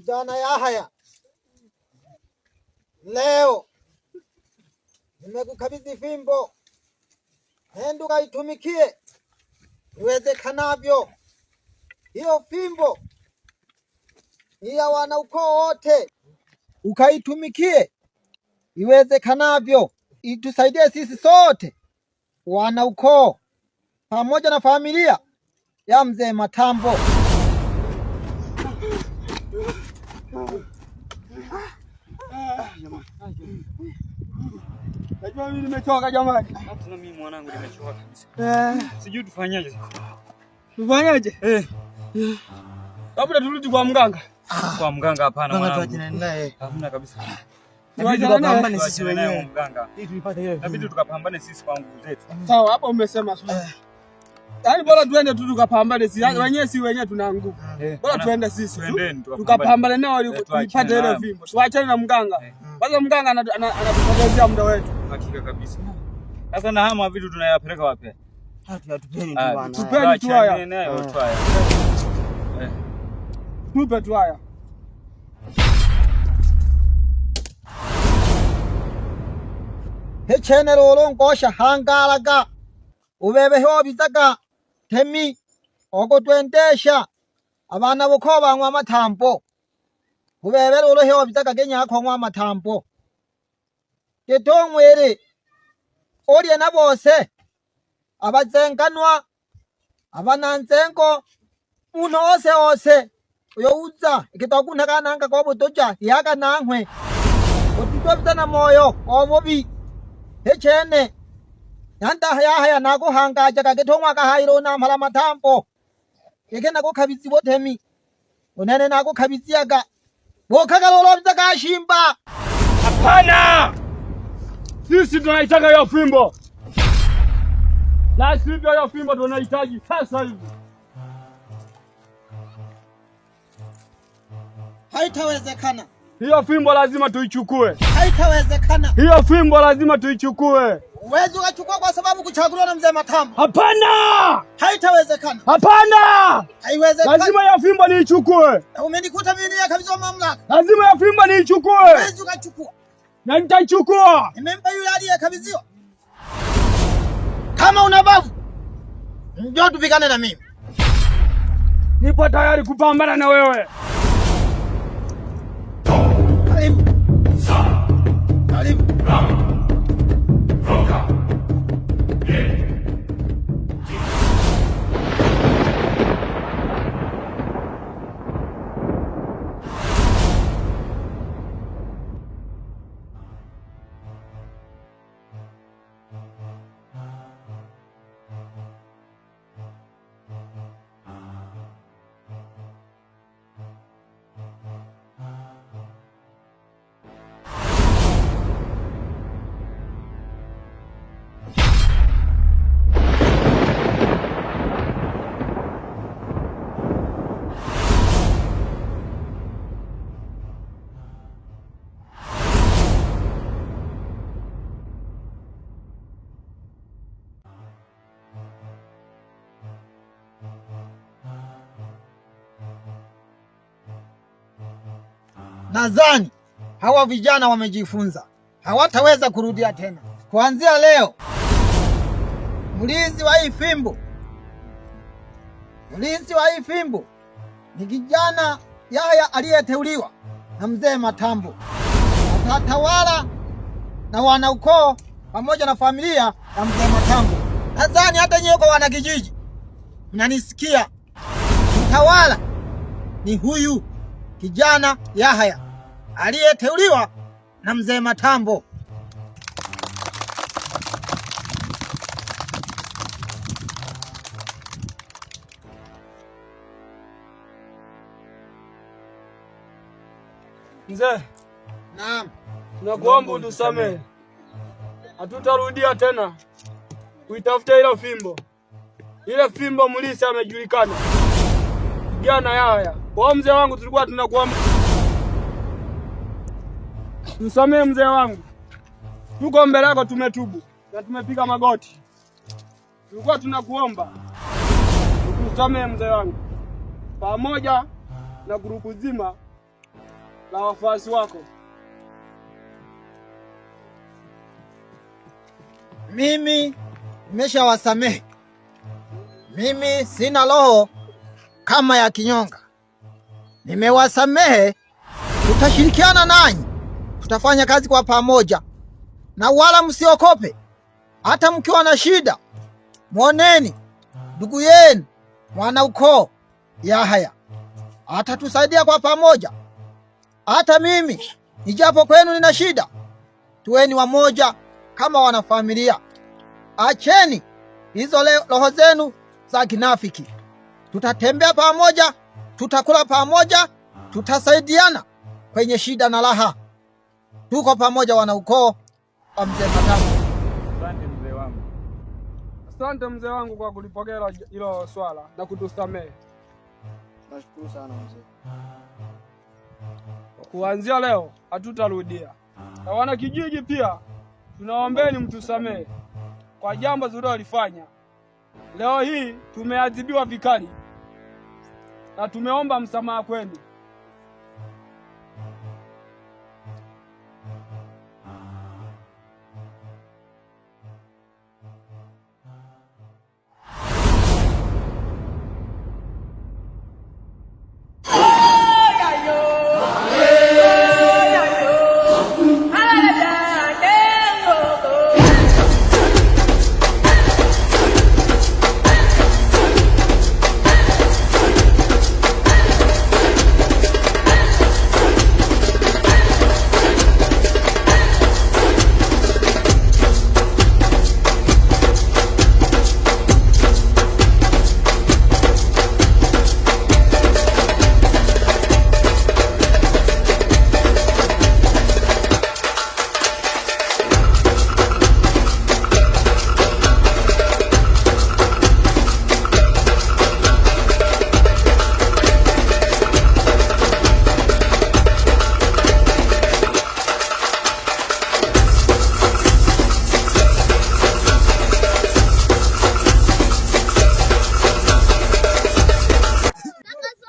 Kijana Yahaya, leo nimekukabidhi fimbo, nenda ukaitumikie iwezekanavyo. Hiyo fimbo ni ya wanaukoo wote, ukaitumikie iwezekanavyo, itusaidie sisi sote wanaukoo pamoja na familia ya mzee Matambo. Najua mimi nimechoka jamani. Hata mimi mwanangu nimechoka kabisa. Eh. Sijui tufanyaje. Tufanyaje? Eh. Labda turudi kwa mganga. Kwa mganga hapana mwanangu. Hamna kabisa. Inabidi tukapambane sisi wenyewe mganga. Ili tuipate ile. Inabidi tukapambane sisi kwa nguvu zetu. Sawa, hapo umesema sawa. Yaani bora tuende tu tukapambane sisi. Wenyewe si wenyewe tuna nguvu. Bora tuende sisi tu. Tukapambane nao ili tuipate ile fimbo. Tuachane na mganga. Kwanza mganga anatupotezea muda wetu. Hakika kabisa. Sasa na hama vitu tunayapeleka wapi? Tupeni tu bwana. Tupeni tu haya. Tupe tu haya. Hechene lolo ngosha hangalaga ubebe hobizaga temi ogotwendesha abana boko bang'wa matambo ubebe lolo hobizaga genyako ng'wa matambo gitong'wili ulye na bose abazenganwa abananzengo munhu ose ose uyo uza ikitwakunhakananga kobutuja ihaga nang'hwe utitwabiza na moyo gobubi hechene nyanda yahaya nakuhangajaga gitong'wakahayila unamhala matambo geke nakukabidzi botemi unene nakukabidziaga bokhakalolobza kashimba. Hapana, sisi tunaitaka hiyo fimbo, la sivyo hiyo fimbo tunahitaji sasa hivi. Haitawezekana. Hiyo fimbo lazima tuichukue. Haitawezekana. Hiyo fimbo lazima tuichukue. Uwezi ukachukua kwa sababu kuchaguliwa na mzee Matambo. Hapana! Haitawezekana. Hapana! Haiwezekani. Lazima hiyo fimbo niichukue. Na umenikuta mimi niyakabidhiwa mamlaka. Lazima hiyo fimbo niichukue. Uwezi ukachukua. Na nitaichukua. Nimempa yule aliyekabidhiwa. Kama una bavu, njoo tupigane na mimi. Nipo tayari kupambana na wewe. Karibu. Karibu. Nadhani hawa vijana wamejifunza, hawataweza kurudia tena. Kuanzia leo, mlinzi wa hii fimbo, mlinzi wa hii fimbo ni kijana Yahya aliyeteuliwa na mzee Matambo, atatawala na wanaukoo pamoja na familia ya mzee Matambo. Nadhani hata nyewe kwa wanakijiji mnanisikia, mtawala ni huyu kijana Yahya aliyeteuliwa na mzee Matambo. Mzee, naam, tunakuomba utusamehe, hatutarudia tena kuitafuta ile fimbo. Ile fimbo mlisi amejulikana, kijana Yahya. Kwa mzee wangu tulikuwa tunakuomba tusamehe mzee wangu, tuko mbele yako, tumetubu na tumepiga magoti, tulikuwa tunakuomba utusamehe mzee wangu, pamoja na grupu zima la wafuasi wako. Mimi nimeshawasamehe. Mimi sina roho kama ya kinyonga. Nimewasamehe, tutashirikiana nanyi, tutafanya kazi kwa pamoja, na wala msiokope. Hata mkiwa na shida, mwoneni ndugu yenu mwana ukoo Yahaya, atatusaidia kwa pamoja. Hata mimi nijapo kwenu nina shida, tuweni wamoja kama wanafamilia. Acheni hizo roho zenu za kinafiki. Tutatembea pamoja, tutakula pamoja, tutasaidiana kwenye shida na raha. Tuko pamoja, wanaukoo wa mzee Matambo. Asante mzee wangu. Asante mzee wangu kwa kulipokea hilo swala na kutusamehe. Nashukuru sana mzee. Kuanzia leo hatutarudia. Na wana kijiji pia tunaombeni mtusamehe kwa jambo tulilolifanya. Leo hii tumeadhibiwa vikali na tumeomba msamaha kwenu.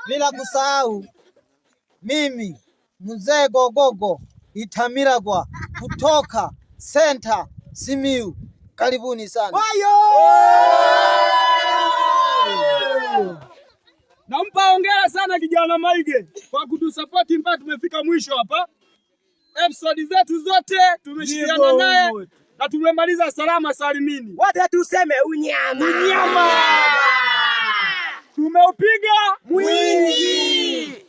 Bila kusahau mimi mzee Gogogo Itamiragwa kutoka Senta Simiu. Karibuni sana. Nampa hongera sana kijana Maige kwa kutusapoti mpaka tumefika mwisho hapa. Episode zetu zote tumeshirikiana naye na tumemaliza salama salimini. Wote tuseme unyama. Unyama. Tumeupiga Mwingi.